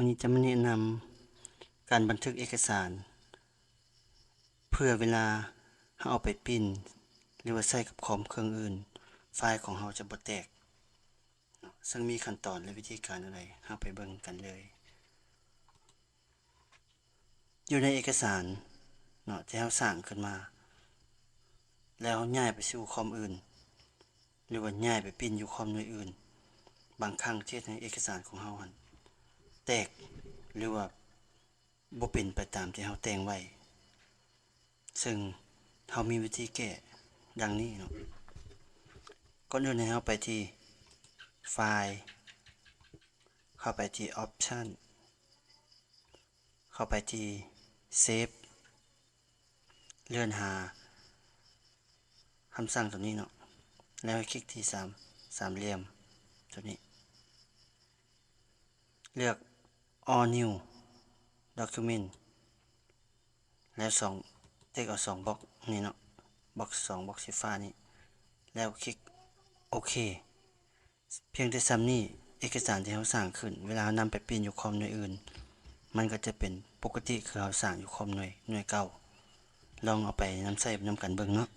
ວັນນີ້ຈະມາແນະນຳການບັນທຶກເອກະສານ ເພື່ອເວລາເຮົາເອົາໄປປຣິ້ນ ຫຼືວ່າໃຊ້ກັບຄອມເຄື່ອງອື່ນ ໄຟລ໌ຂອງເຮົາຈະບໍ່ແຕກເນາະ. ເຊິ່ງມີຂັ້ນຕອນ ແລະ ວິທີການແນວໃດ ເຮົາໄປເບິ່ງກັນເລີຍ. ຢູ່ໃນເອກະສານເນາະ ທີ່ເຮົາສ້າງຂຶ້ນມາ ແລ້ວເຮົາຍ້າຍໄປສູ່ຄອມອື່ນ ຫຼືວ່າຍ້າຍໄປປຣິ້ນຢູ່ຄອມໜ່ວຍອື່ນ ບາງຄັ້ງເຮັດໃຫ້ເອກະສານຂອງເຮົາຫັ້ນແຕກ ຫຼືວ່າບໍ່ເປັນໄປຕາມທີ່ເຮົາແຕ່ງໄວ້. ເຊິ່ງເຮົາມີວິທີແກ້ດັ່ງນີ້ເນາະ. ກ່ອນອື່ນໃຫ້ເຮົາໄປທີ່ File ເຂົ້າໄປທີ່ Option ເຂົ້າໄປທີ່ Save ເລື່ອນຫາຄຳສັ່ງຕົວນີ້ເນາະ ແລ້ວໃຫ້ຄລິກທີ່ສາມ ສາມຫຼ່ຽມຕົວນີ້ ເລືອກ All New Document ແລ້ວສອງ ເຕັກເອົາສອງບັອກນີ້ເນາະ ບັອກສອງ ບັອກສີຟ້ານີ້ ແລ້ວຄລິກໂອເຄ. ພຽງແຕ່ສ່ຳນີ້ ເອກະສານທີ່ເຮົາສ້າງຂຶ້ນ ເວລາເຮົານຳໄປປຣິ້ນຢູ່ຄອມໜ່ວຍອື່ນ ມັນກໍຈະເປັນປົກກະຕິຄືເຮົາສ້າງຢູ່ຄອມໜ່ວຍ ໜ່ວຍເກົ່າ. ລອງເອົາໄປນຳໃຊ້ນຳກັນເບິ່ງເນາະ.